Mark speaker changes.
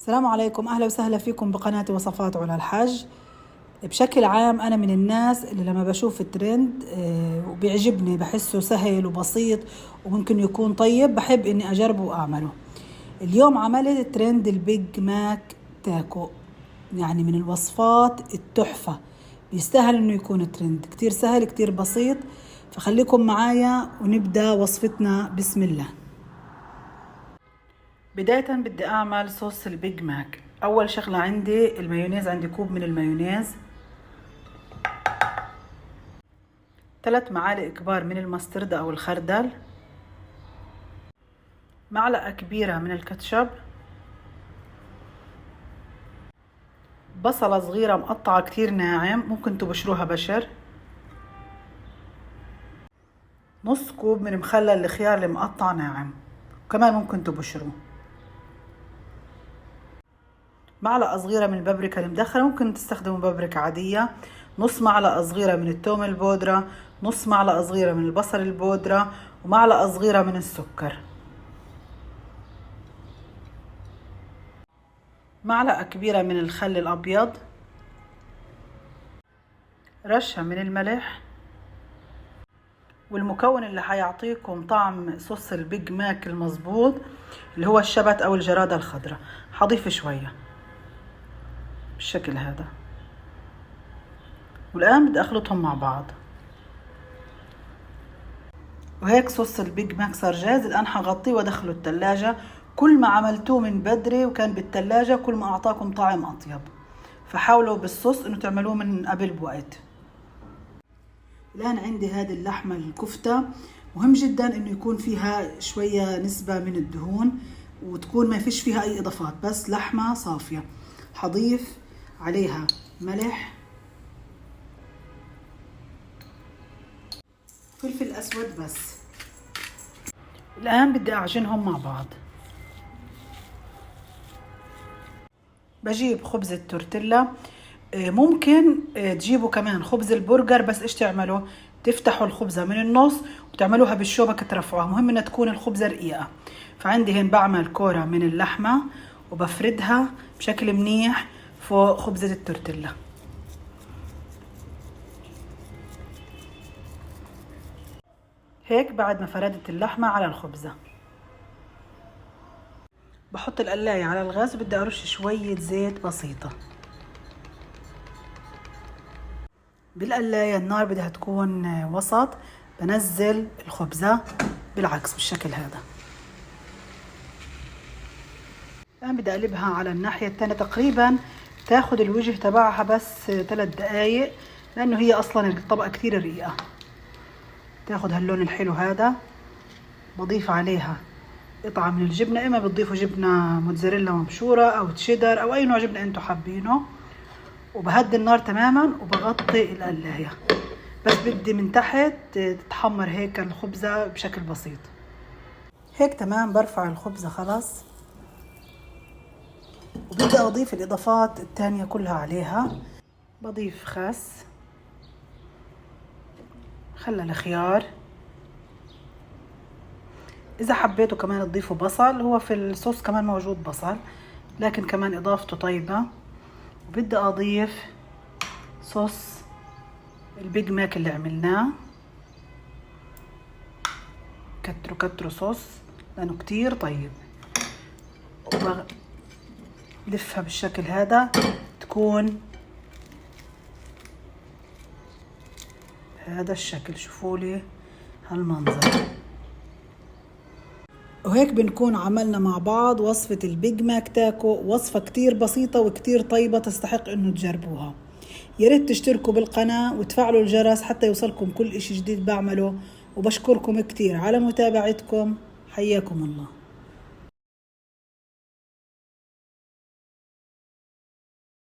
Speaker 1: السلام عليكم، أهلا وسهلا فيكم بقناة وصفات علا الحج. بشكل عام أنا من الناس اللي لما بشوف الترند وبيعجبني، بحسه سهل وبسيط وممكن يكون طيب، بحب إني أجربه وأعمله. اليوم عملت ترند ال Big Mac Taco، يعني من الوصفات التحفة، بيستاهل إنه يكون ترند. كتير سهل كتير بسيط، فخليكم معايا ونبدأ وصفتنا. بسم الله. بداية بدي أعمل صوص ال Big Mac. أول شغلة عندي المايونيز، عندي كوب من المايونيز، 3 معالق كبار من المستردة أو الخردل، معلقة كبيرة من الكاتشب، بصلة صغيرة مقطعة كتير ناعم ممكن تبشروها بشر، نص كوب من مخلل الخيار المقطع ناعم كمان ممكن تبشروه، معلقة صغيرة من البابريكا المدخنة ممكن تستخدموا بابريكا عادية، نص معلقة صغيرة من الثوم البودرة، نص معلقة صغيرة من البصل البودرة، ومعلقة صغيرة من السكر، معلقة كبيرة من الخل الأبيض، رشة من الملح. والمكون اللي حيعطيكم طعم صوص ال Big Mac المظبوط اللي هو الشبت أو الجرادة الخضراء، حضيف شوية بالشكل هذا. والآن بدي أخلطهم مع بعض. وهيك صوص ال Big Mac صار جاهز. الآن حغطيه وأدخله الثلاجة. كل ما عملتوه من بدري وكان بالثلاجة كل ما أعطاكم طعم أطيب، فحاولوا بالصوص إنه تعملوه من قبل بوقت. الآن عندي هذه اللحمة الكفتة، مهم جدا إنه يكون فيها شوية نسبة من الدهون وتكون ما فيش فيها أي إضافات، بس لحمة صافية. حضيف عليها ملح، فلفل أسود بس. الآن بدي أعجنهم مع بعض. بجيب خبز التورتيلا، ممكن تجيبوا كمان خبز البرجر، بس ايش تعملوا؟ تفتحوا الخبزة من النص وتعملوها بالشوبك ترفعوها، مهم انها تكون الخبزة رقيقة. فعندي هين بعمل كورة من اللحمة وبفردها بشكل منيح فوق خبزة التورتيلا. هيك بعد ما فردت اللحمة على الخبزة بحط القلاية على الغاز وبدي أرش شوية زيت بسيطة. بالقلاية النار بدها تكون وسط. بنزل الخبزة بالعكس بالشكل هذا. الآن بدي أقلبها على الناحية الثانية، تقريبا تاخد الوجه تبعها بس 3 دقايق، لأنه هي أصلا الطبقة كتير رقيقة. تاخد هاللون الحلو هذا. بضيف عليها قطعة من الجبنة، إما بتضيفوا جبنة موتزاريلا مبشورة أو تشيدر أو أي نوع جبنة أنتم حابينه. وبهدي النار تماما وبغطي القلاية، بس بدي من تحت تتحمر هيك الخبزة بشكل بسيط. هيك تمام، برفع الخبزة خلاص وبدي أضيف الإضافات التانية كلها عليها. بضيف خس، خلل الخيار، إذا حبيتوا كمان تضيفوا بصل، هو في الصوص كمان موجود بصل، لكن كمان إضافته طيبة. وبدي أضيف صوص ال Big Mac اللي عملناه، كتروا كتروا صوص لأنه كتير طيب. وبلفها بالشكل هذا تكون هذا الشكل. شوفوا لي هالمنظر. وهيك بنكون عملنا مع بعض وصفة ال Big Mac Taco، وصفة كتير بسيطة وكتير طيبة تستحق انه تجربوها. يا ريت تشتركوا بالقناة وتفعلوا الجرس حتى يوصلكم كل اشي جديد بعمله، وبشكركم كتير على متابعتكم. حياكم الله.